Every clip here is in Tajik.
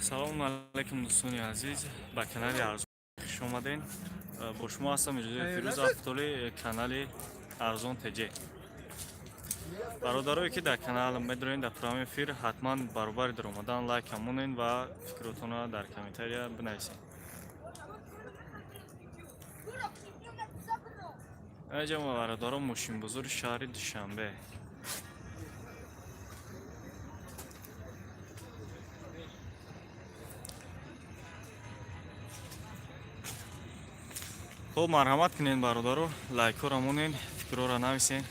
Салому алайкум, дӯстони азиз, ба канали Арзон хуш омадем. Бо шумо ҳастам Мирзои Фирӯз, автори канали Арзон ТЖ. Бародарое, ки дар канал медроен, дар прямой эфир ҳатман баробари даромадан лайк монен ва фикротонро дар комментария бинависед. Аҷа, бародарон, мошинбозори шаҳри Душанбе. Хуб, марҳамат кунед, бародаро, лайкҳоро монен, фикрҳоро нависен.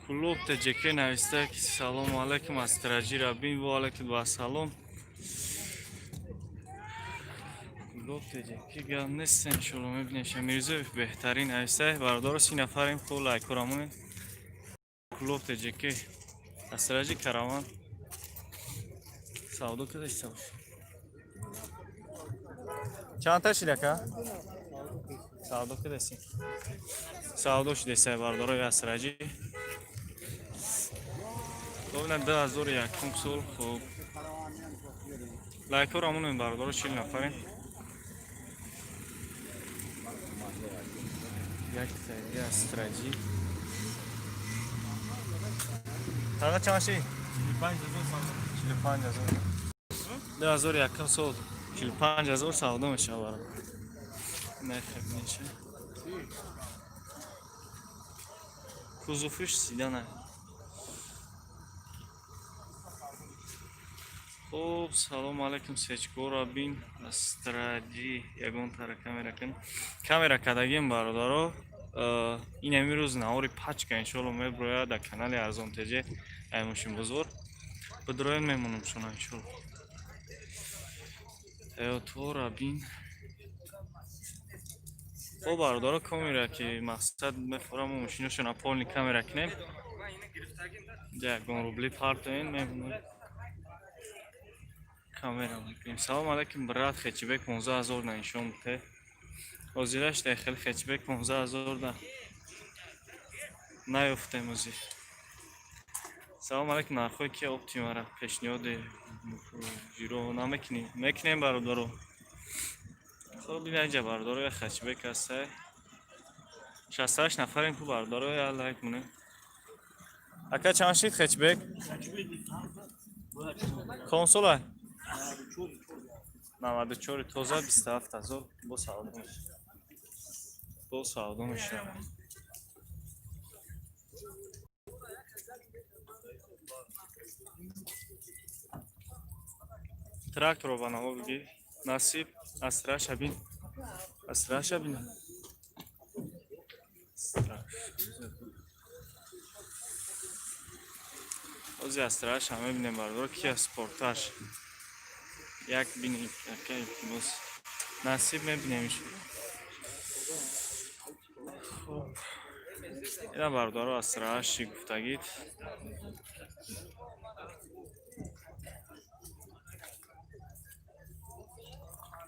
Клуб ТЖК нависта, ки салому алайкум, Астраҷи рабин. Ва алайкум вассалом. Клуб ТЖК, гап нест, иншолло мебинем. Шамирзоев беҳтарин нависта. Бародаро, 30 нафарем. Хуб, лайкҳоро монен. Клуб ТЖК, Астраҷи Караван савдо кардастам. Чандта шид, ака? Савдо кардастем, савдо шудеса, бародарои Астраҷи. Хоб, 2001 сол. Хуб, лайкҳоро монем, бародаро, 40 нафарем. Як таги Астраҷи таға чанд шид? 45 000. 2001 сол, 45 000 савдо мешавад, бародар. Нархи бинеша, кузовиш седана. Хуб, салому алайкум, сечкора бин, Астраҷи ягон тара камера кун. Камера кардагим, бародаро. Ин амирӯз навори пачка иншоалло меброяд дар канали Арзон ТЖ. Ай мошинбозор бидроен, мемонам шуна иншоалло. Тойотора бин. Хуб, бародаро, камера ки мақсад мефорам, мошиношона полный камера кунем. Ягон рубли партоен, мемонам, камера мекунем. Салому алайкум, брат, хэтчбек 15 000 на нишон бите. Ҳозираш дар хеле хэтчбек 15 000 да наёфтем ҳозир. Салому алайкум, нархҳои ки Оптимара пешниҳоди ҷиро намекунӣ? Мекунем, бародаро. Хуб, бинаҷа, бародаро, як хэтчбек ҳастай. 68 нафарем ку, бародаро, як лайк монем. Ака, чанд шид хэтчбек? Консола 94 тоза, 27 000 бо савдо мешавад, бо савдо мешавад. Тракторро ба наво бигир, насиб. Астраша бин, Астраша бин. Астраш ози, Астраша мебинем, бародаро. Ки Спортаж як бини, ака, илтимос. Насиб, мебинем. Хуб, ина, бародаро, Астраши гуфтагид.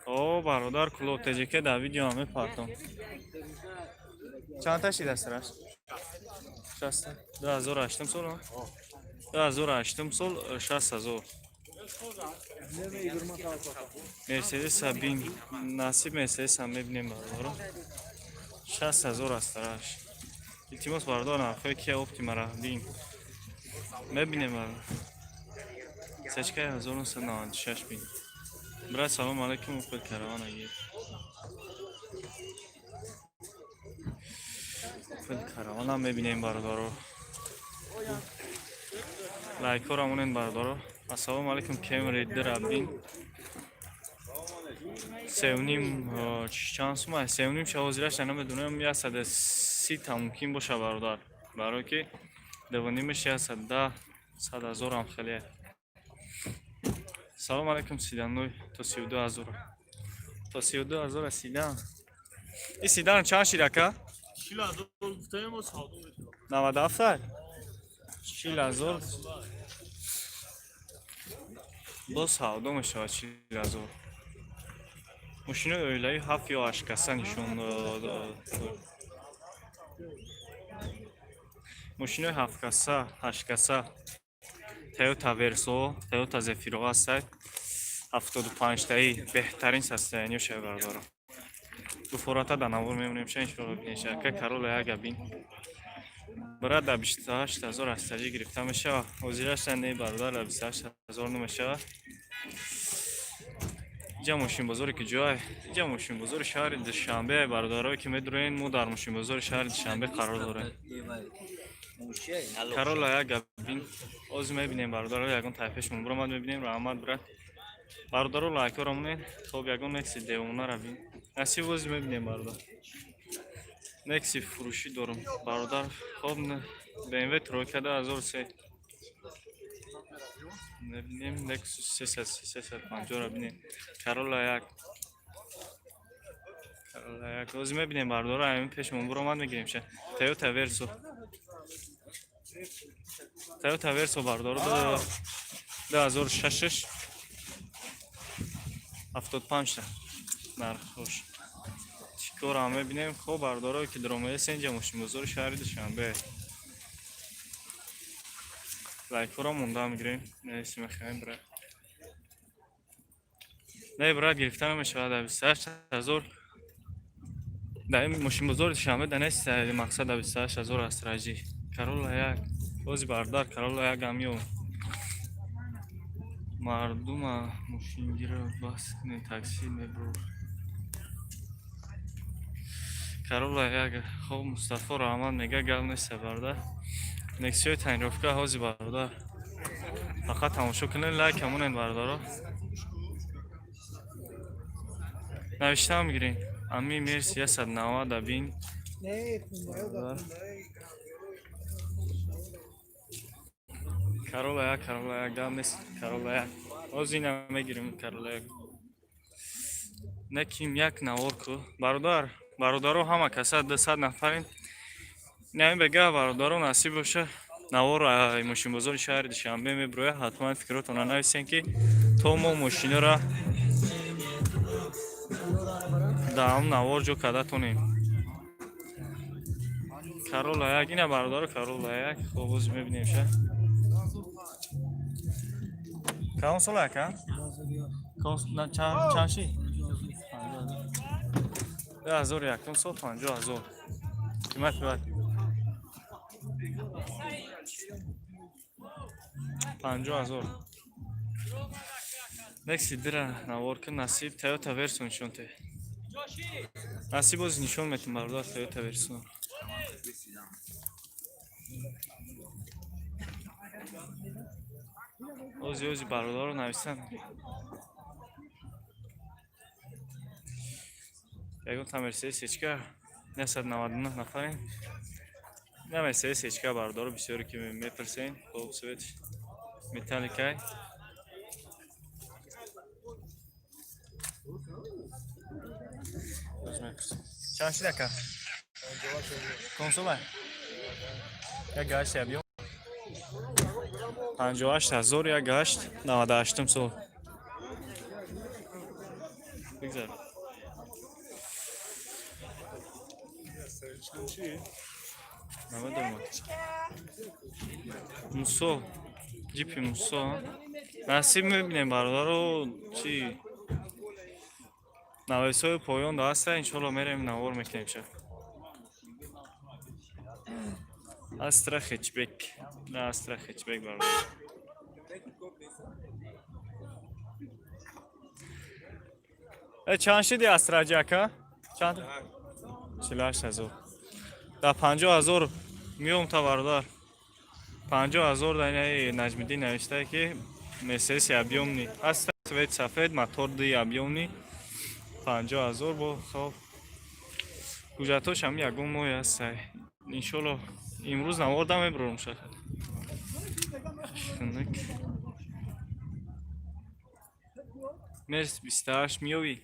О, бародар, Клуб ТЖК, дар видео мепартом. Чандта шид Астраш? 60. 2008 сол, 2008 сол, 60 000. Мерседеса бин, насиб. Мерседеса мебинем, бародаро, 60 000 Астраш. Илтимос, бародар, нархҳои Киа Оптимара бин. Мебинем, бародар. Сечкаи 1996 бин. Брат, салому алайкум, Опел Караван агир. Опел Караванам мебинем, бародаро. Лайкҳоро монед, бародаро. Ассалому алайкум, Кемри дира бин. Севним чанд сума? Севним шавозираша намедонам, 130 та мумкин боша, бародар. Барое ки дувнимаш 110, 100 000-ам хеле. Салому алайкум, седаной то 32 000. То 32 000 седан. И седан чанд шид, ака? 97? 40 000 боз савдо мешавад, 40 000. Мошинои оилавӣ ҳафт ё ҳашт каса нишон. Мошинои ҳафткаса, ҳашткаса, Тойота Версо, Тойота Зефиро ҳастад. 75-таи беҳтарин состояниё шава, бародаро. Ду фората дар навор мемонем ша, иншоалло, бинеша. Ака, Карола як бин. Брат, да 28 000 астаҷӣ гирифта мешава. Ҳозираша не, бародар, да 28 000 намешава. Иҷа мошинбозоре ки ҷой, иҷа мошинбозори шаҳри Душанбе, бародарое ки медурен, мо дар мошинбозори шаҳри Душанбе қарор дорем. Карола як бин. Ҳозир мебинем, бародаро, ягон тайфешмон буромад, мебинем. Раҳмат, брат. Бародаро, лайкҳоро монед. Хоб, ягон Некси девонара бин. Насиб, ҳозир мебинем, бародар. Некси фурӯшӣ дорум, бародар. Хоб, БМВ тройка 2003 мебинем, Lexus 350-ро бинем. Карола як, Карола як ҳозир мебинем, бародаро, ҳамин пешмон буромад, мегирем ша. Тойота Версо, Тойота Версо, бародаро, 2006, 75-та нархош. Чикорам мебинем. Хоб, бародарое ки дуромаест, инҷа мошинбозори шаҳри Душанбе. Лайкҳоро монда мегирем. Неси мехоҳем, брат? Не, брат, гирифта намешавад дар 28 000. Дар ин мошинбозори Душанбе да нест, мақсад, дар 28 000 астраҷӣ. Карола як ози, бародар, Карола як ҳам ё мардума мошингира бас кунед, такси мебурд. Карола як. Хоб, Мустафо, раҳмат, мега, гап нест, бародар. Нексиҳои тонировка ҳози, бародар, фақат тамошо кунед, лайк ҳамонед, бародаро, навиштаам гирен. Ами Мерси 190 бин. Карола як, Карола як, гап нест, Карола як ҳозир ина мегирем, Карола як. Неким як навор ку, бародар. Бародаро, ҳама каса 200 нафарем. Инами бега, бародаро, насиб боша, навор мошинбозори шаҳри Душанбе мебирояд. Ҳатман фикротонро нависем, ки то мо мошинора дар ҳам навор ҷо карда тонем. Карола як ина, бародаро, Карола як. Хоб, боз мебинем ша. Кадом сола, ака? Чанд ши? 2001 сол, 50 000 қимати бад, 50 000. Некси дира навор ки, насиб. Тойота Версо нишон те, насиб, боз нишон метем, бародар, Тойота Версо. Ози, ози, бародаро, нависанд. Ягон та Мерседес ечка, 999 нафарем. На Мерседес ечка, бародаро, бисёре ки мепурсен. Хоб, свет металликай. Чанд шид, ака? Консола як гашт ябиём, 58 000, як гашт, 98-ум сол. Бигзар. Намедонам. Мусо, ҷипи Мусо, насиб, мебинем, бародаро. Чи навесҳои поён да ҳаста, иншоалло, мерем, навор мекунем ша. Астра хэтчбек на, Астра хэтчбек, бародар. Чанд шиди Астраҷи, ака? Чанд? 48 000. Дар 50 000 меом та, бародар. 50 000 дар инаи Наҷмиддин навиштае, ки Мерседеси объёмный аста, цвет сафед, мотор ди, объёмный, 50 000. Бо хоб, ҳуҷҷатҳош ҳами ягон моҳе ҳастай. Иншолло, имрӯз наворда мебурорум шахад. Хунук. Мерс 28 меёвӣ?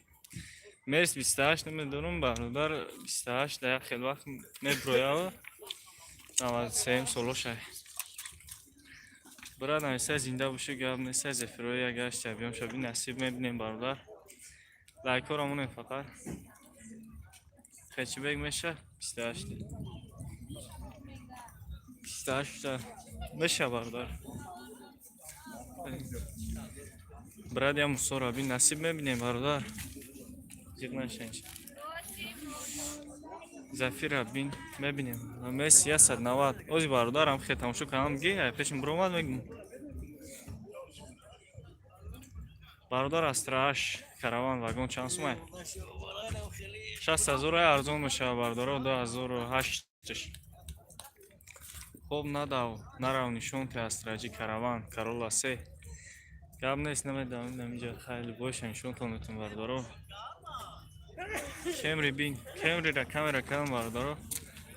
Мерс 28 намедонам, бародар, 28 дар як хел вақт мебирояв, 93 солошай. Брат нависта, зинда бошӣ, гап неста. Зефирои як гашт объём шаби, насиб, мебинем, бародар. Лайкҳоро монем фақат. Хэтчбек меша 28. 28-та меша, бародар. Брат, я мусора бин, насиб мебинем, бародар. Зиқ нашанч. Зафира бин, мебинем. Месси 190. Ози, бародарам, хе тамошо кардам, ги пешим биромад, мегум. Бародар, Астра Аш караван вагон чанд сумай? 60 000 арзон мешавад, бародаро, 2008-ш. Хоб, надав, нарав, нишон те Астраҷи караван, Карола се. Гап нест, намедавам, инҷа хайли боша, нишонтон метун, бародаро. Кемри бин, Кемрира камера кардам, бародаро.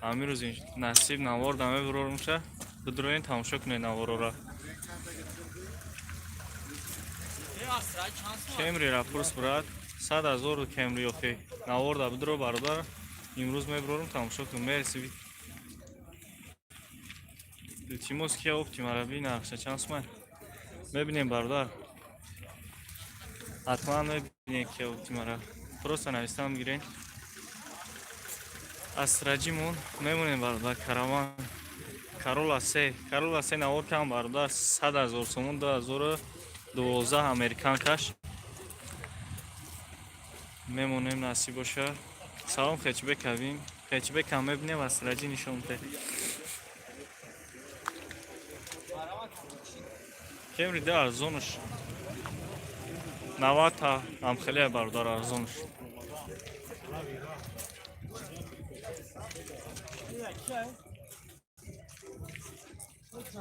Амирӯз насиб навор да мебурорумша, бидроен, тамошо кунед наворора. Кемрира пурс, брат, 100 000 Кемри охи. Навор да бидро, бародар, имрӯз мебурорум, тамошо кун. Мерси. Илтимос, кия Оптимара бин, нархша чанд сумай? Мебинем, бародар. Ҳатман мебинем кия Оптимара. Просто навистам гирен. Астраҷимон мемонем, бародар, караван. Карола се, Карола се навор кам, бародар, 100 000 сомон, 2012 американкаш. Мемонем, насиб боша. Салом, хечбек кавин. Хечбек ҳам мебинем, Астраҷи нишон те. Кемри да арзонаш. 90 та ам хеле, бародар, арзонаш.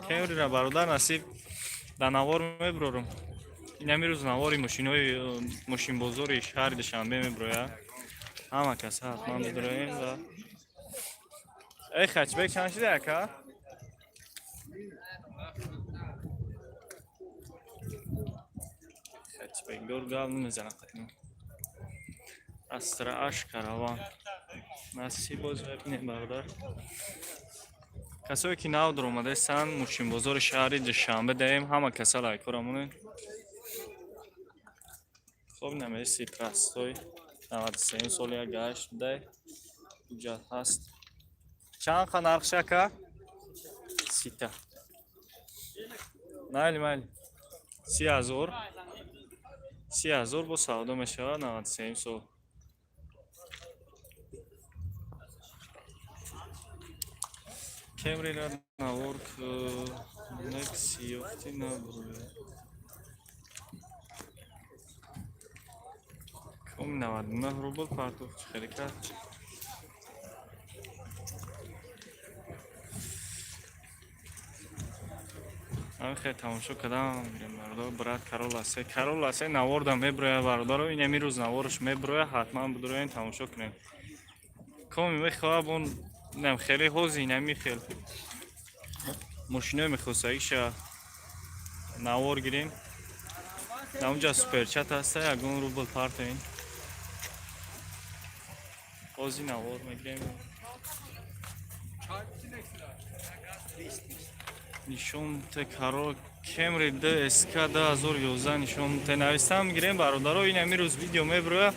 Кемрира, бародар, насиб дар навор мебурорум. Ин ҳамин рӯз навори мошинои мошинбозори шаҳри Душанбе мебурояд. Ҳама каса ҳатман бидроем ва эй, хачбек чанд шуда, ака? Хачбекдор гап намезанад қатъан. Астра Аш караван. Насиб боз мебинем, бародар. Касое ки нав дуромадаистанд, мошинбозори шаҳри Душанбе даем, ҳама каса лайкҳоро монед. Хоб, намеси простой 93 соли як гашт дай, ҳуҷҷат ҳаст. Чанд қа нархш, ака? 30-та. Майли, майли. 30 000. 30 000 бо савдо мешавад, 93 сол. Кемрира навор Некси ёфтӣ, набурояд. Ком 99 рубл партофт, чӣ хеле кард? Ҳамин хеле тамошо кардам, бародар, брат, Карола се. Карола се навор да меброяд, бародаро, ин ҳамин рӯз навораш меброяд, ҳатман бидроен, тамошо кунед. Коми мехоҳад он нам хеле ҳози инами хел мошинои мехостагиша навор гирем. Дар онҷа суперчат ҳаста, ягон рубл партоен. Ҳози навор мегирем. Нишон те каро Кемри ДСК 2011, нишон те, навистам гирем, бародаро, ин ҳамин рӯз видео меброяд.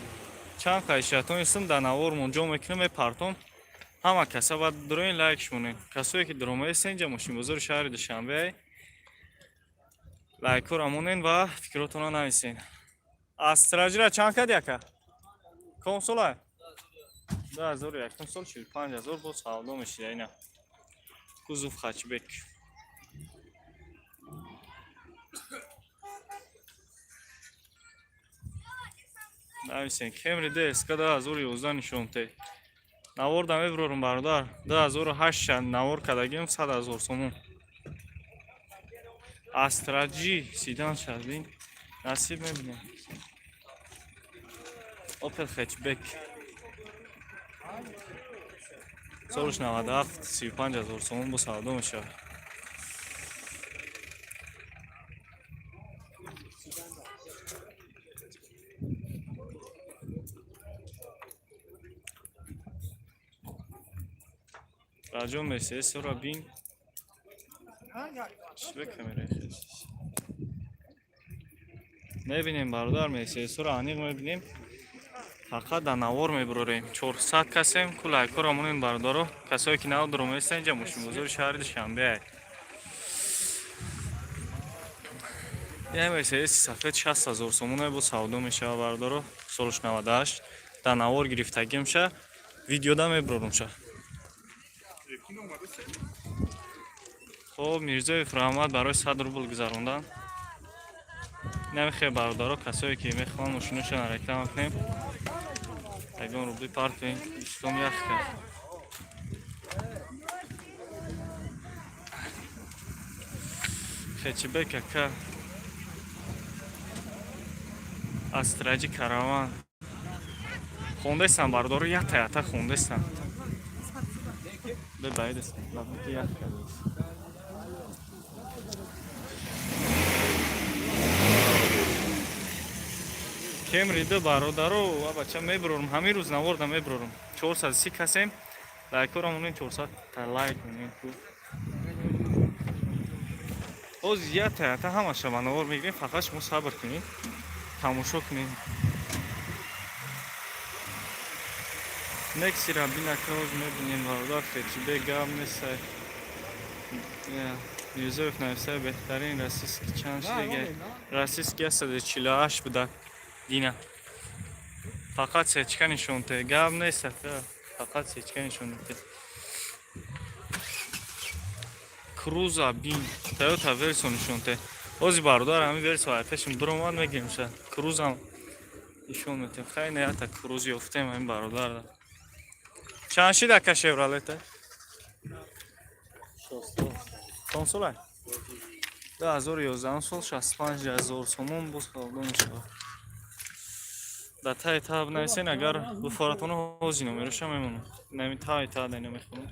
Чанд қайшиятон истам, дар навормон ҷо мекунем, мепартом. Ҳама каса баъд дуроин, лайк шмонед. Касое ки дуромаестен, инҷа мошинбозори шаҳри Душанбе, лайкҳоро монен ва фикротонро нависен. Астраҷира чанд кади, ака? Ком сола? 2001 сол, 45 000 бо савдо мешида ина. Кузов хачбек. Нависен, Кемри ДСК 2011 нишон те. Навор да мебурорум, бародар. 2008 навор кардагим, 100 000 сомон. Астраҷи седан шадин. Насиб мебинем. Опел хэтчбек. Солаш 97, 35 000 сомон бо савдо мешавад. Раҷон, Мерседесро бин. Чӣ бе камераи хес? Мебинем, бародар, Мерседесро аниқ мебинем. Фақат дар навор мебурорем. 400 касем, ку лайкҳоро монем, бародаро. Касое ки нав дуроместан, инҷа мошинбозори шаҳри Душанбе. Ин Мерседеси сафед 60 000 сомон бо савдо мешава, бародаро. Солш 98, дар навор гирифтагимша, видеода мебурорумша. Хоб, Мирзоев, раҳмат барои 100 рубл гузарондан. Намехе, бародаро, касое ки мехоҳанд мошиношона реклама кунем, ягон рубли партоем. Ислом ях кард. Хечибек ака, Астраҷи Караван хондестам, бародаро, ята ята хондестам. Бебаидест, ях кардааст. Кемрида, бародаро, ва бача, мебурорум, ҳамин рӯз наворда мебурорум. 430 касем, лайкҳоро монем, 400 та лайк монем. Ку ҳоз ята ята ҳамаша ба навор мегирем, фақат шумо сабр кунед, тамошо кунед. Нексира бинака, ҳоз мебинем, бародар. Хечибе, гап нестай. Мирзоев нависай: беҳтарин российский чанд шидаги? Российский 148 буда дина. Фақат сечка нишонте, гап нест, ака, фақат сечка нишонте. Круза бин, Тойота Версо нишонте. Ози, бародар, ҳамин Версо ай пешим дуромад, мегирем ша. Крузам нишон метем. Хай, не, ята Круз ёфтем ҳамин бародар. Чанд шид, ака, Шевролета? Чанд сола? 2011 сол, 65 000 сомон боз савдо мешавад. Дар таи та бинависен, агар буфоратона, ҳози номероша мемонам. Нами таи та дайна мехонам.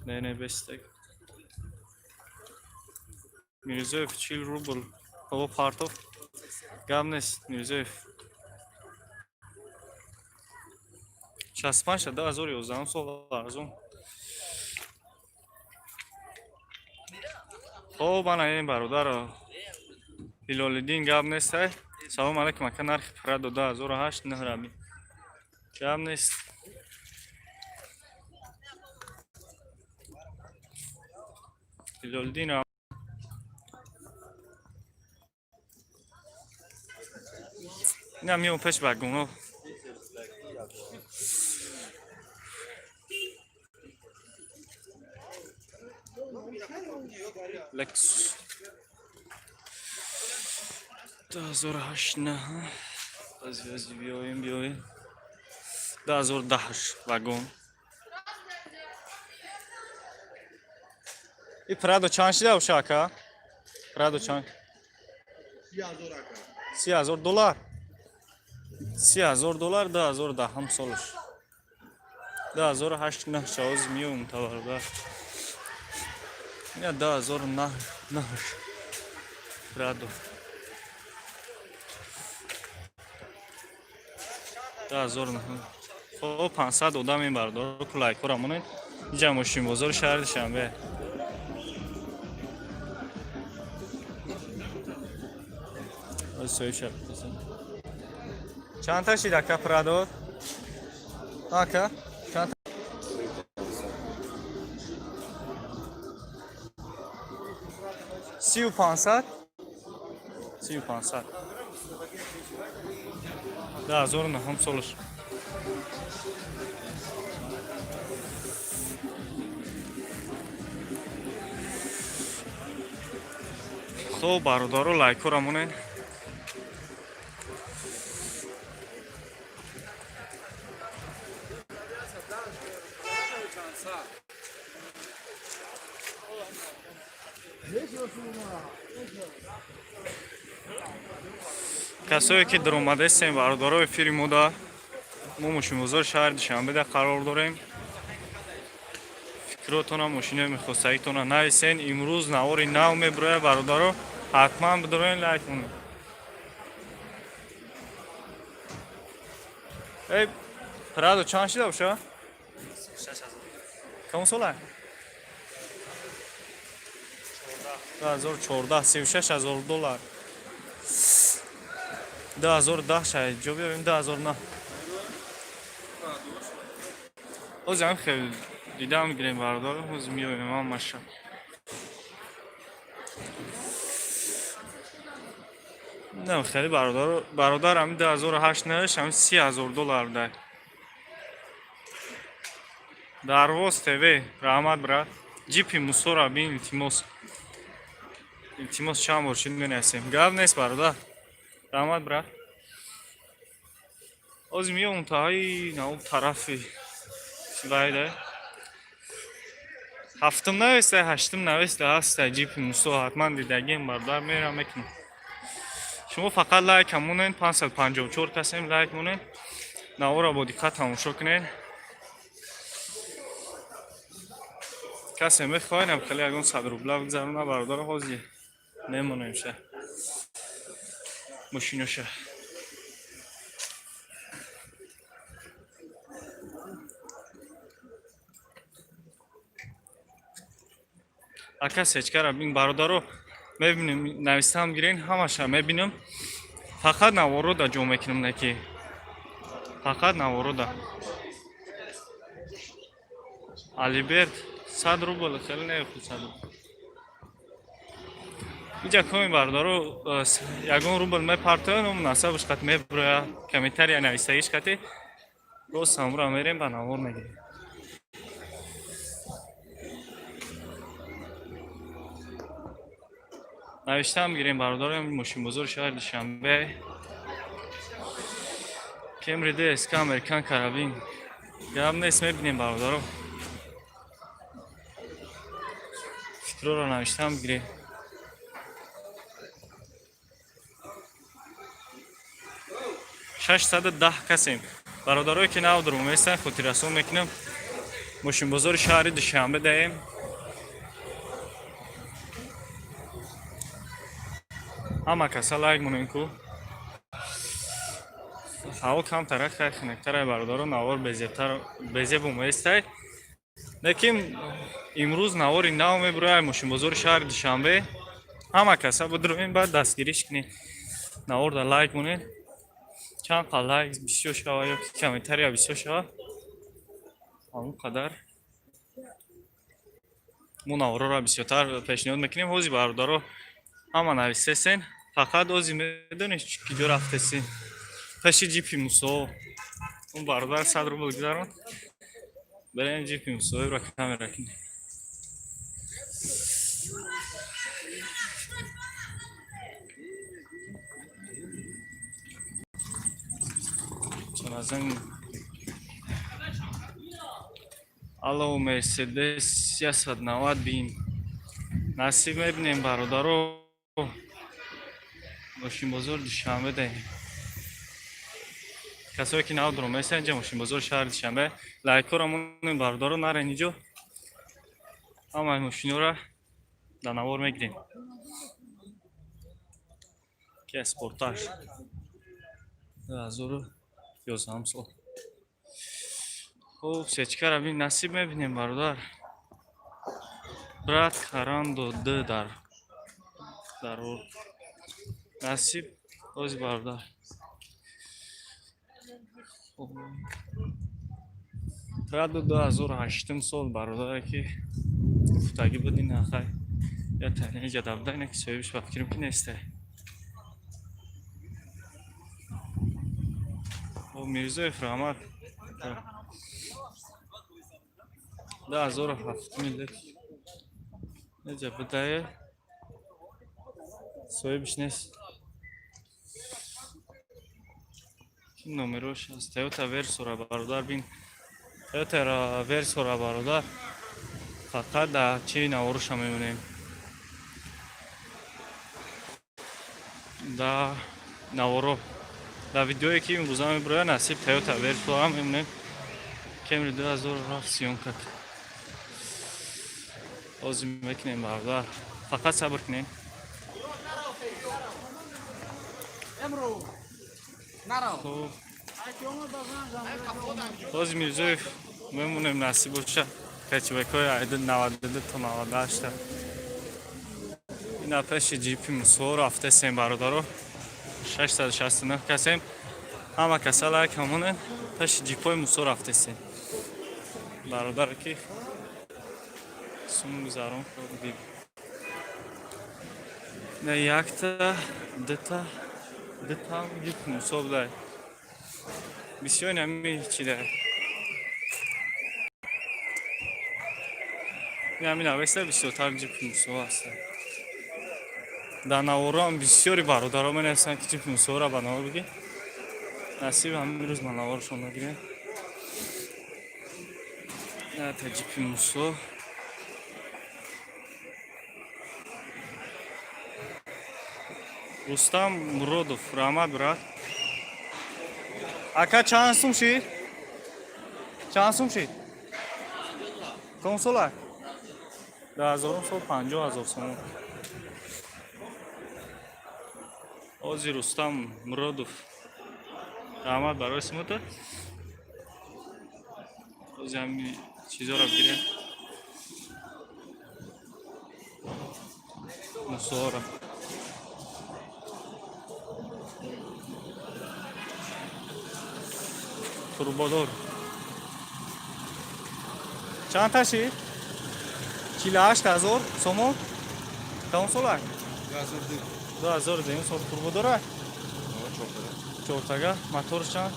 Не, не, бестак. Мирзоев 40 рубл ҳаво партов. Гап нест, Мирзоев. 65, 2011 сол, арзон. Хоб, ана ин бародар Ҳилолиддин, гап нестай. Салом алейкум, ака, нархи Прадо 2008 9 раби. Гап нест. Ҳилолиддин. Инам миём пеш вагоно. Lexus 2008, 9, ази ази, биёем, биёем, 2010 вагон. И Прадо чанд шида боша, ака? Прадо чанд? 30 000 доллар. 30 000 доллар, 2010 солш. 2008, 9 шавоз миём таварда. Ина 2009, 9 Прадо. 2009. Хоб, 500 одам ин, бародаро, ку лайкҳоро монед. Инҷа мошинбозори шаҳри Душанбе. Соҳиб шаб. Чанд та шид, ака, Прадо? Ака? Чанд? 30 500? 30 500. 2009 солаш. Хоб, бародаро, лайкҳоро монед. Касое ки даромадастем, бародаро, эфири мода, мо мошинбозори шаҳри Душанбеда қарор дорем. Фикротона, мошинои мехостагитона нависен. Имрӯз навори нав мебурояд, бародаро, ҳатман бидороен, лайк монед. Эй, Прадо чанд шида боша? Кадом сола? 2014, 36 000 доллар. 2010 шай ҷо биёбем, 2009. Ҳозир ҳам хел дидам гирем, бародаро, ҳозир меоем ҳамаша. Не, хеле бародаро, бародар, ҳами 2008 навиш, ҳами 30 000 доллар дай. Дарвоз ТВ, раҳмат, брат. Ҷипи Мусора бин, илтимос. Илтимос, чанд бор шуд менависем. Гап нест, бародар. Раҳмат, брат. Ҳозир меом таҳи на он тарафи вайда. Ҳафтум нависта, ҳаштум нависта ҳаста ҷипи Мусо, ҳатман дидагием, бародар, мерам мекунам. Шумо фақат лайк монед, 554 касем, лайк монед. Навора бо диққат тамошо кунед. Касе мехоҳед, ам хеле ягон 100 рубла бигзарона, бародаро, ҳозир мемонемша. Мошиноша. Ака, сечкара бин, бародаро, мебинем, навистам гирен, ҳамаша мебинам. Фақат наворода ҷо мекунам, не ки. Фақат наворода. Алиберт 100 рубл хеле не худ 100 рубл. Иҷа коми, бародаро, ягон рубл мепартоян, насабаш қат меброя, комментария навистагиш қати рост ҳамура мерем, ба навор мегирем. Навиштаам гирем, бародарам, мошинбозори шаҳри Душанбе. Кемри ДСК Американ карабин. Гап нест, мебинем, бародаро. Фикрҳоро навиштаам гирем. 610 касем. Бародарое ки нав дуруместанд, хотиррасон мекунам. Мошинбозори шаҳри Душанбе даем. Ҳама каса лайк монем ку. Ҳаво камтара хай хунуктара, бародаро, навор безебтар безеб оместай. Лекин имрӯз навори нав мебурояд мошинбозори шаҳри Душанбе. Ҳама каса бидуроем, баъд дастгириш кунед. Наворда лайк монед. Чанд қа лайк бисёр шава ё ки комментария бисёр шава, ҳамон қадар мо наворҳоро бисёртар пешниҳод мекунем. Ҳозир, бародаро, ҳама нависесен, фақат ҳозир медонед киҷо рафтесен? Пеши ҷипи Мусо. Он бародар 100 рубл гузарон. Берем ҷипи Мусоиро камера кунем. Чун аз ин Алло, Мерседес 190 бин. Насиб, мебинем, бародаро. Мошинбозор Душанбе даем. Касое ки нав дуруместанд, инҷа мошинбозори шаҳри Душанбе. Лайкҳоро монем, бародаро, нарен иҷо. Ҳамаи мошинҳоро дар навор мегирем. Ки Спортаж 2011 сол. Хуб, сечкара бин, насиб, мебинем, бародар. Брат, Карандо Д дар дарур. Насиб, ози, бародар. Хуб. Прадо 2008 сол, бародаре ки гуфтагӣ буд, ин ахай я таниҷа давда, ина ки соҳибиш ба фикрам ки несте. Хуб, Мирзоев, раҳмат. 2007 лек неҷа будае, соҳибиш нест. Ки номерош аст? Тойота Версора, бародар, бин. Тойота Версора, бародар, фақат дар чи наворуша мемонем? Да наворо, дар видеое ки имрӯза мебурояд, насиб, Тойота Версора мемонем. Кемри 2007 съёмка ҳозир мекунем, бародар, фақат сабр кунем. Имрӯз наро. Хуб, ҳозир Мирзоев мемонем, насиб боша, хэтчбекҳои айди 92 то 98. Ина пеши ҷипи Мусо рафтесем, бародаро. 669 касем, ҳама каса лайк ҳамонен. Пеши ҷипҳои Мусо рафтесем. Бародар ки сум гузарон дид. На якта, дута, дута ҷип Мусо будай. Бисёр ҳами чида. Ҳамин авеста бисёртар ҷип Мусо ҳаста. Дар наворам бисёри бародаро менависанд, ки ҷип Мусоро ба навор бигир. Насиб ҳамин рӯз ба наворшон нагирем. Та ҷипи Мусо. Рустам Муродов, раҳмат, брат. Ака, чанд сум шид? Чанд сум шид? Консола? 2000 сол 50 000 сомон. Ози Рустам Муродов. Раҳмат барои сумата. Ози ҳами чизоро бигирем. Мусоро. Турбодор. Чанд та шид? 48 000 сомон? Кадом сола? 2002 сол турбодора? Чортага. Мотор чанд?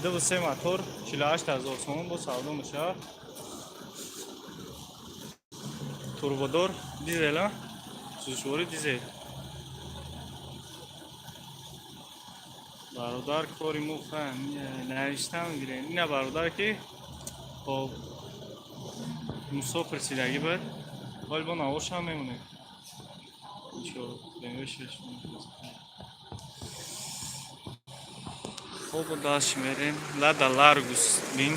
2,3 мотор, 48 000 сомон бо савдо мешавад. Турбодор, дизел, а? Сӯзишворӣ дизел. Бародар, кори мо навиштам гирем. Ина бародар ки хоб Мусо пурсидагӣ буд. Ҳоли бо наворшам мемонем. Чор, шаш. Хоб, дальше мерем. Лада Ларгус бин.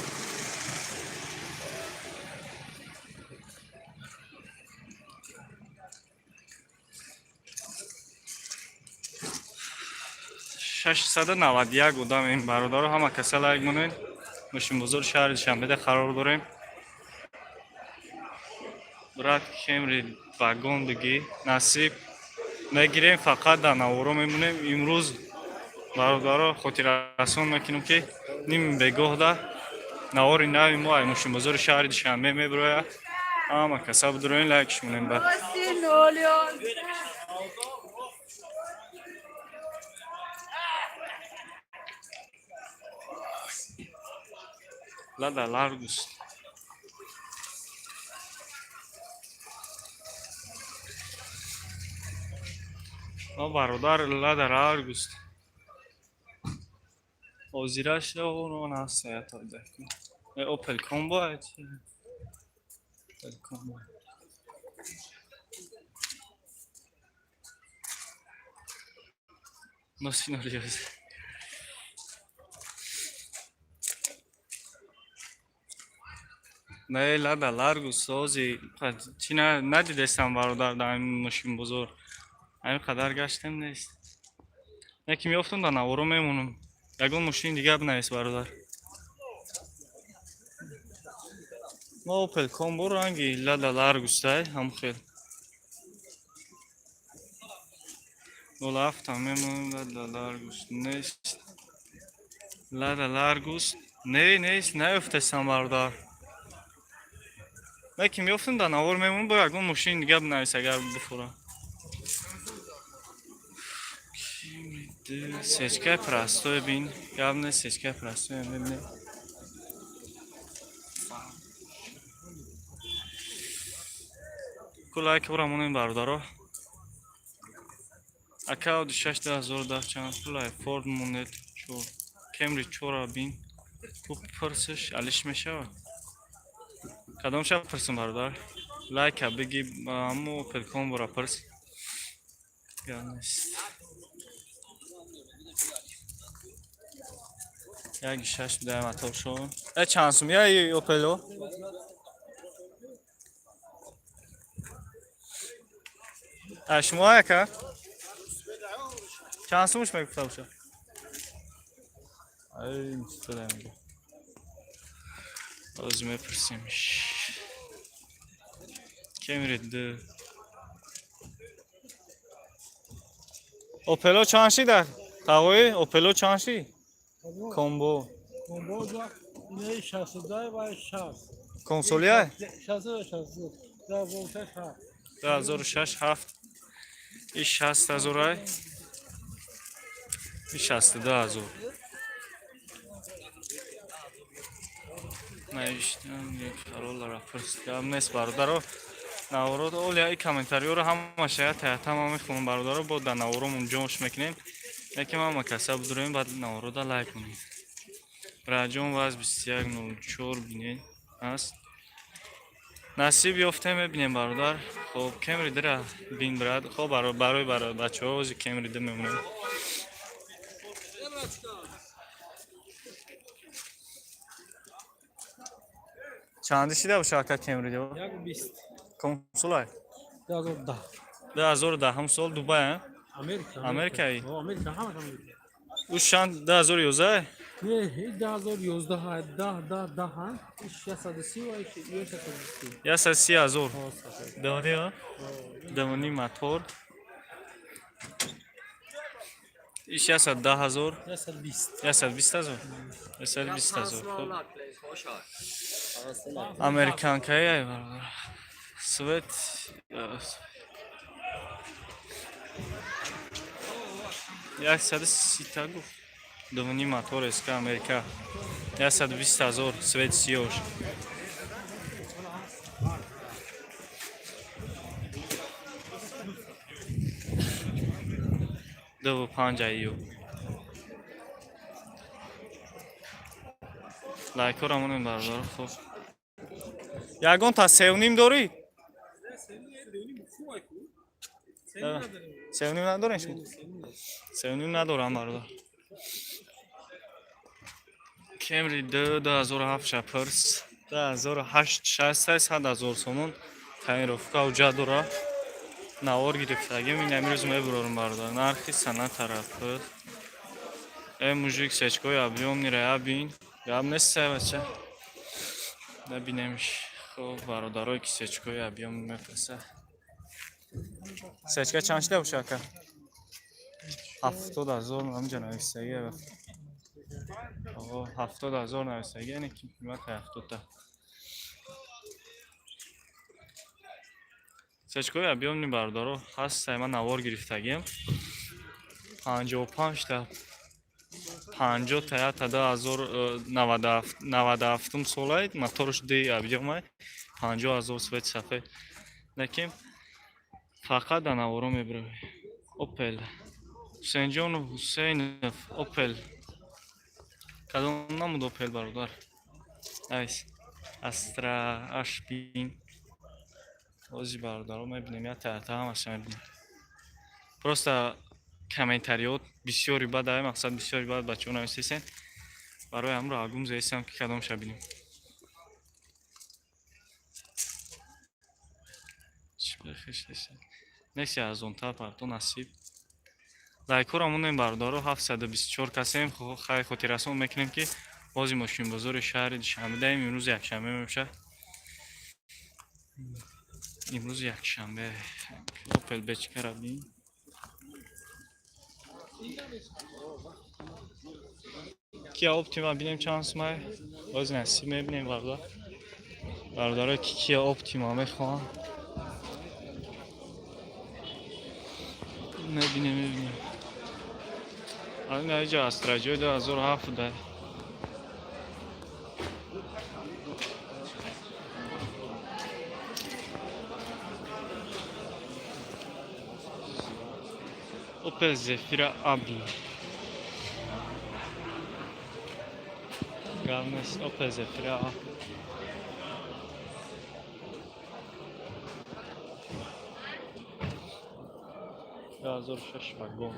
691 одам ин бародаро, ҳама каса лайк монед. Мошинбозори шаҳри Душанбеда қарор дорем. Брат, Кемри вагон биги, насиб мегирем, фақат дар наворо мемонем. Имрӯз, бародаро, хотиррасон мекунем, ки ними бегоҳда навори нави мо ай мошинбозори шаҳри Душанбе мебирояд. Ҳама каса бидуроен, лайкш монем ба. Лада Ларгус. О, бародар, Лада Ларгус. Озираш он ҳаст. Опел Комбо, Опел Комбо. Носинолиоз. Не, Лада Ларгус ози чӣ надидестам, бародар, дар ҳамин мошинбозор. Ҳамин қадар гаштем, нест. Яке меёфтам, дар наворо мемонам. Ягон мошини дигар бинавис, бародар. Ма Опел Комбо ранги Лада Ларгустай, ҳам хел. 07 мемонам, Лада Ларгус нест. Лада Ларгус не, нест, наёфтестам, бародар. Яке меёфтам, дар навор мемонам, бо ягон мошини дигар бинавис, агар бифурам. Сечкаи простой бин, гап нест, сечкаи простой мебинем. Ку лайк бора монем, бародаро. Ака, Ауди шаш 2010 чанд пулай? Форд монед чор. Кемри чора бин. Ку пурсиш алиш мешавад. Кадом шаб пурсим, бародар? Лайка биги, аммо Опел Комбора пурс. Гап нест. 1,6 бидай мотор шо. Э, чанд сум я Опело? А шумо, ака? Чанд сумш мегуфта боша? Ай, чита мега. Ози мепурсимш. Кемри д. Опело чанд шида? Тағои, Опело чанд ши? Комбо. Консолия? 2006 7. И 60 ҳазор ай. И 62 ҳазор. Навиштам як Короллара пурсидам нест, бародаро. Наворо оля и комментариёро ҳамаша я таята ма мехонам, бародаро, бо дар наворомон ҷош мекунем. Яке ма каса будуроем, баъд наворода лайк кунем. Раҷон ваз 2104 бинед аст. Насиб ёфтем, мебинем, бародар. Хоб, Кемри дира бин, брат. Хоб, барои бачаҳо ози Кемри ди мемонем. Чанди шида боша, ака, Кемри ди? 120. Консолай? 2010. 2010 сол, Дубай, а? Америка. Америкаи? Америка, ҳамаш Америка. Ӯ чанд, 2011? Не, 2011, 10, 10, 10, 630 ва 130. 130 ҳазор. Давони, а? Давони мотор. Иш 110 ҳазор. 120. 120 ҳазор. 120 ҳазор. Хоб. Американкаи ай, бародар. Свет 130 гуфт. Давони мотор СК Америка. 120 ҳазор, свет сиёш. Дуву панҷ аю. Лайкҳоро монем, бародаро. Хоб. Ягон та севним дорӣ? Севним надорем шумо? Севним надорам, бародар. Кемри д 2007 шапырс. 2008 600 ҳазор сомон тонировка уҷа дора. Навор гирифтагим, ин амирӯз мебурорам, бародар. Нархи сана тараф. Э, мужик, сечкои объёмныйра ябин. Гап нест, бача. Набинемш. Хоб, бародарое ки сечкои объёмный мефреса. Сечка чанд шида боша, ака? 70 ҳазор ҳамҷа нависагӣ. 70 ҳазор нависагӣ, яъне ки қимати 70-та. Сечкои объёмный, бародаро, ҳаст, ман навор гирифтагиам. 55-та 50-та ята 2097-ум солай, моторш ди объёмай, 50 ҳазор, свет сафед. Лекин фақат дар наворо мебиравӣ. Опел. Ҳусейнҷонов Ҳусейнов, Опел. Кадом намуд Опел, бародар? Айс. Астра Ашбин. Ози, бародаро, мебинем, я таята ҳамаша мебинем. Просто комментариёт бисёри бад ай, мақсад бисёри бад бачаҳо нависесен. Барои ҳамро агум зесам ки кадомша бинем. Чӣ бехеш. Неси арзонтар парто насиб. Лайкҳоро монем, бародаро, 724 касем. Хай, хотиррасон мекунем, ки бози мошинбозори шаҳри Душанбе даем. Имрӯз якшанбе мебошад. Имрӯз якшанбе. Опел бечкара бин. Кия Оптима бинем чанд сумай. Боз насиб мебинем, бародар. Бародарое ки Кия Оптима мехоҳанд. Мебинем, мебинем. Ин иҷа Астраҷои 2007 дай. Opel Zafira A бин. Гап нест, Opel Zafira A. 2006 вагон.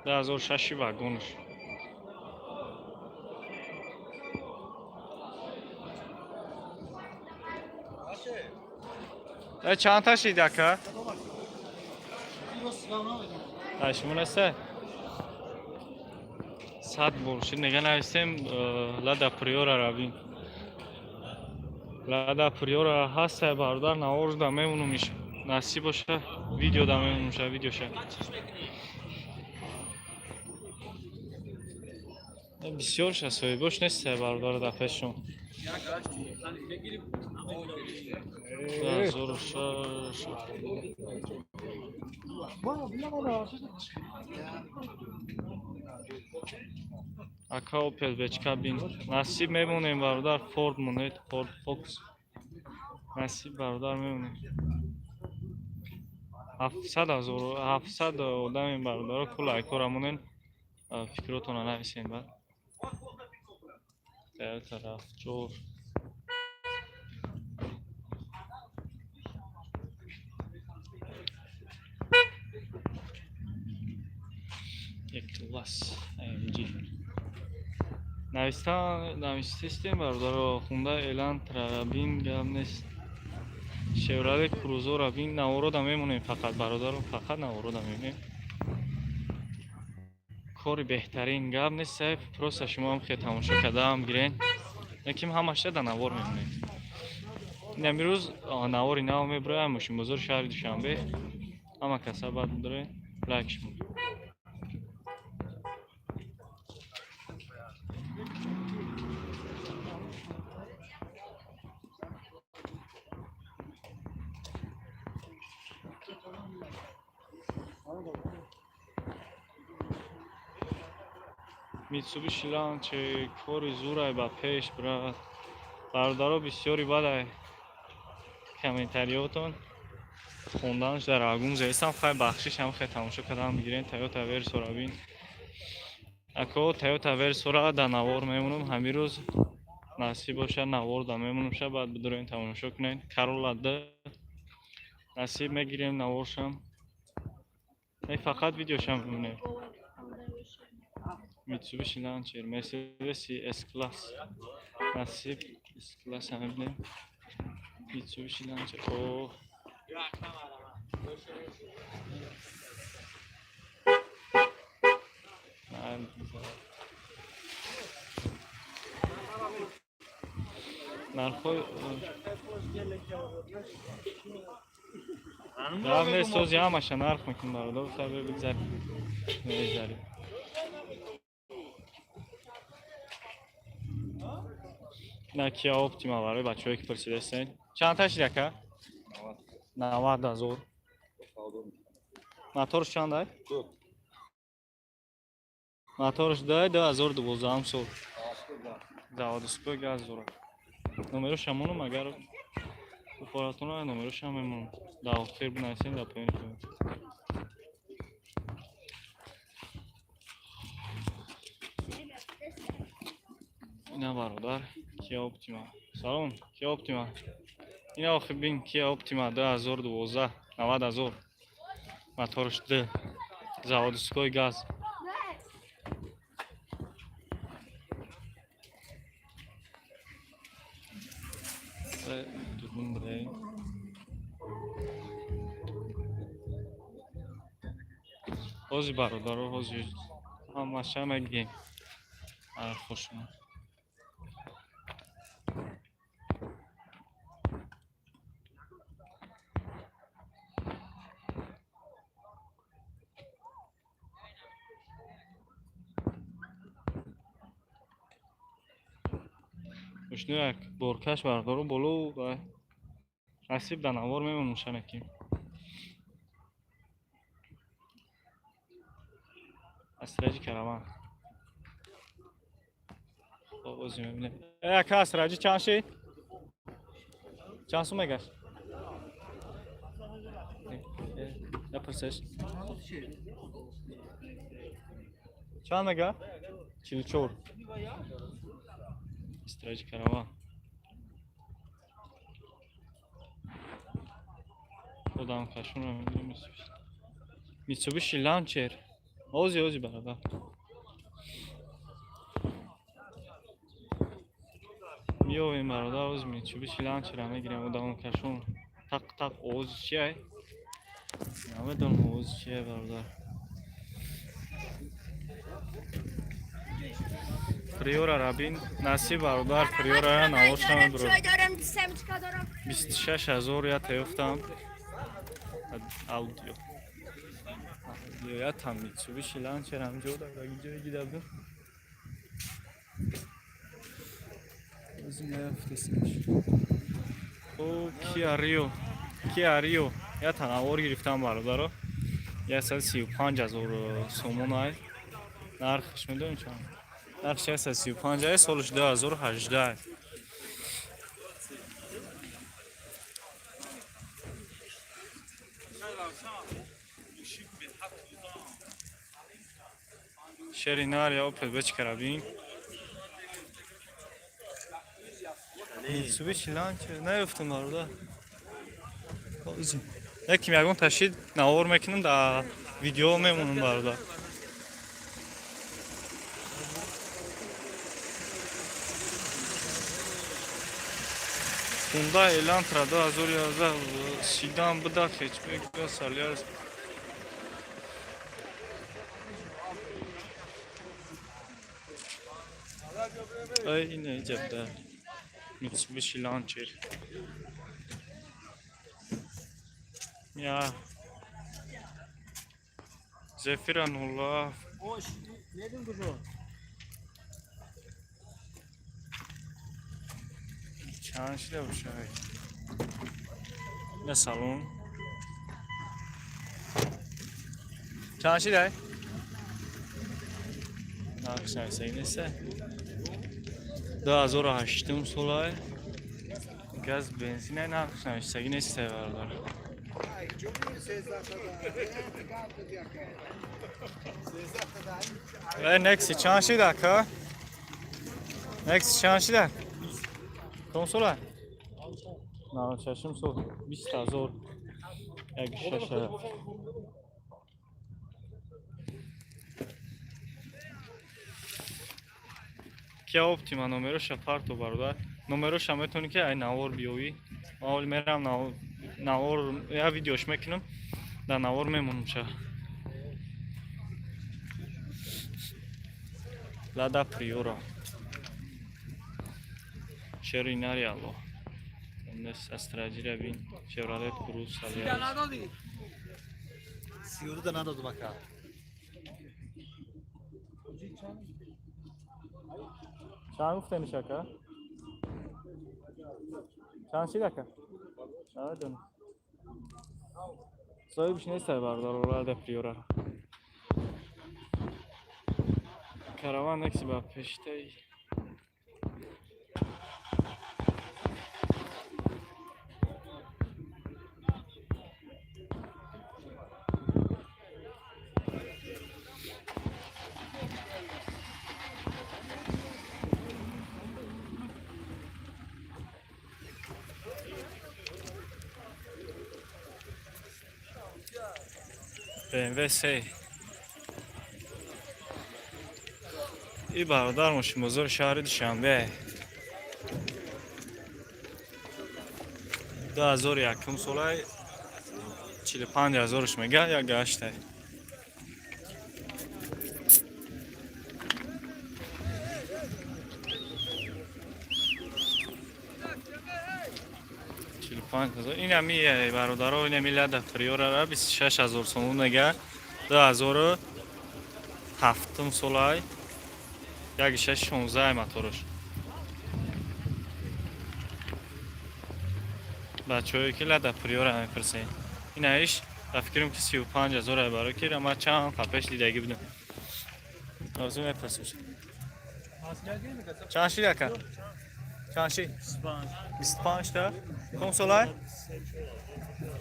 2006 вагонш. Э, чанд та шид, ака? Ай, шумо неста? 100 бор шид, нега нависем Лада Приора равим. Лада Приора ҳаста, бародар, навор да мемонумиш. Насиб боша, видео да мемонумша, видеоша. Бисёрша соҳибош нест, бародаро, дар пешшон. 2006. Ака, Опел бечка бин. Насиб мемонем, бародар, Форд монед, Форд Фокус. Насиб, бародар, мемонем. 700 ҳазор, 700 одамем, бародаро, ку лайкора монен, фикротонро нависен баъд. Toyota RAV4. Е-класс AMG. Нависта навистистем, бародаро, хунда Элантра бин, гап нест. Шевроле Крузора бин, наворода мемонем фақат, бародаро, фақат наворода мемонем. Кори беҳтарин, гап нест, сайф, просто шумо ҳам хе тамошо кардаам гирен. Лекин ҳамаша да навор мемонем. Ин имрӯз навори нав мебироям, мошинбозори шаҳри Душанбе. Ҳама каса баъд бидорен, лайк шумо. Mitsubishi Lancer кори зурай ба пеш, брат. Бародаро, бисёри бадай комментариётон хонданаш дар агун зестам. Хай, бахшиш, ҳам хе тамошо кардам бигирен. Toyota Verso-ра бин. Ако, Toyota Verso-ра дар навор мемонам ҳамин рӯз, насиб бошад, навор да мемонам ша, баъд бидорен, тамошо кунед. Corolla D насиб мегирем наворшам. Не, фақат видеошам мемонем. Mitsubishi Lancer, Mercedes S-Class. Насиб S-Class ҳам мебинем. Mitsubishi Lancer. О. Нархҳои гап нест, сози ҳамаша нарх мекунем, бародар, сабр, бигзар. Мегзарем. На Kia Optima барои бачаҳое ки пурсидаистед. Чанд та шид, ака? 90 000. Моторш чанд ай? Моторш дай, 2012 сол. Заводской, газ дорад. Номероша монум, агар уфоратона номероша мемонам. Дар охир бинависем, дар поёни коммент. Ина, бародар, Kia Optima. Салом, Kia Optima. Ина охир бин, Kia Optima 2012, 90 000. Моторш Д. Заводской, газ. Дурун бирем. Ҳози, бародаро, ҳози ҳамаша мегирем. Хушма. Мошино як боркаш, бародаро, боло ва насиб дар навор мемонам шанаки. Асраҷи караван. Хоб, ози мебинем. Э, ака, асраҷи чанд шид? Чанд сум мегашт? Напурсеш. Чанд мега? 44. Истраҷи караван. Одам кашонро мебинем. Mitsubishi Lancer. Ози, ози, бародар. Миёвем, бародар, ози Mitsubishi Lancer мегирем, одам кашон. Тақ тақ овози чиай? Намедонам овози чиай, бародар. Приора рабин, насиб, бародар, Приора наворшам бро. 26 000 я таёфтам. Аудио. Аудио я там Mitsubishi Lancer ҳам ҷо дар ҷое дида будам. О, Kia Rio. Kia Rio. Я танавор гирифтам, бародаро. 135 ҳазор сомон ай. Нархш медонӣ чанд? Нархш 135 ай, солаш 2018. Шери нар я Opel беч карабин. Mitsubishi Lancer наёфтам, бародар. Яким ягон ташид навор мекунам, да видео мемонам, бародар. Hyundai Elantra 2011 седан буда, хэтчбек буда, Солярис. Ай, ина иҷа буда. Mitsubishi Lancer. Я Zafira 07. Ош, недим кужо? Чанд шида бошад? Ина салон. Чанд шида? Нархш нависагӣ неста. 2008 солай. Газ, бензин, нархш нависагӣ неста, бародар. Э, Некси чанд шида, ака? Некси чанд шида? Кадом сола? 96 сол, 20 ҳазор. Як шаша. Kia Optima номероша парто, бародар. Номероша метавонӣ ки ай навор биёвӣ. Ман ҳоли мерам навор я видеош мекунам. Дар навор мемонам ша. Лада Приора. Шери нари Алло. Нес Астраҷира бин. Chevrolet Cruze Salieri. Надодӣ? 32 да надодум, ака. Чанд гуфтаниш, ака? Чанд шид, ака? Намедонам. Соҳибш нест, бародар, Лада Приора. Караван Некси ба пештаи. BMW 3. И бародар, мошинбозори шаҳри Душанбе. 2001 солай, 45 ҳазорш мега, як гаштай. 45 ҳазор. Инами бародаро, инами Лада Приорара 26 ҳазор сомон мега, 2007 солай, як шаш шонздаҳ мотораш. Бачаҳое ки Лада Приора мепурсед, инаиш ба фикрам ки 35 ҳазор баро ки ма чанд қапеш дидагӣ будам. Ҳозир мепурсем. Чанд шид, ака? Чанд шид? 25 та. Ком солай?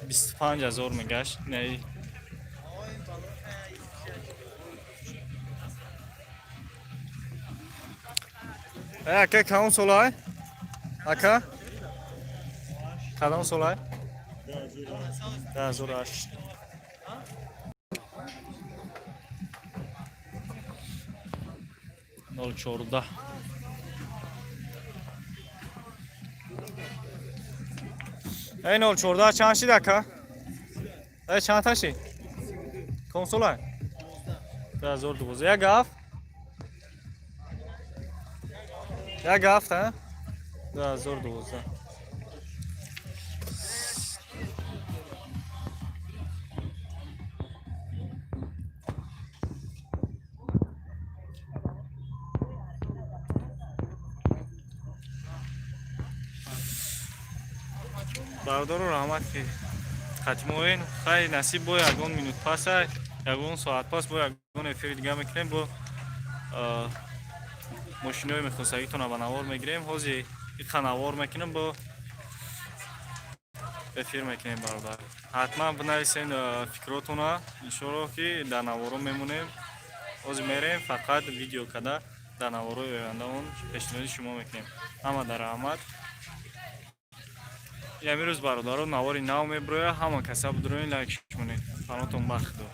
25 ҳазор мегашт инаи. Э, ака, кадом солай? Ака, кадом солай? 2008. 014. Эй, 014 чанд шид, ака? Эй, чанд та шид? Ком солай? 2012. Як гафт, як гафт, а? 2012. Бародаро, раҳмат, ки хатимоен. Хай, насиб, бо ягон минут паса, ягон соат пас бо ягон эфири дига мекунем, бо мошинои мехостагитона ба навор мегирем. Ҳозир иқа навор мекунем, бо эфир мекунем. Бародар, ҳатман бинависен фикротона, иншоалло, ки дар наворо мемонем. Ҳозир мерем, фақат видео када дар наворои ояндаон пешниҳоди шумо мекунем. Ҳама дар раҳмат. Ямирӯз, бародаро, навори нав меброя. Ҳама каса бидуроен, лайк монед. Панотон ба Худо.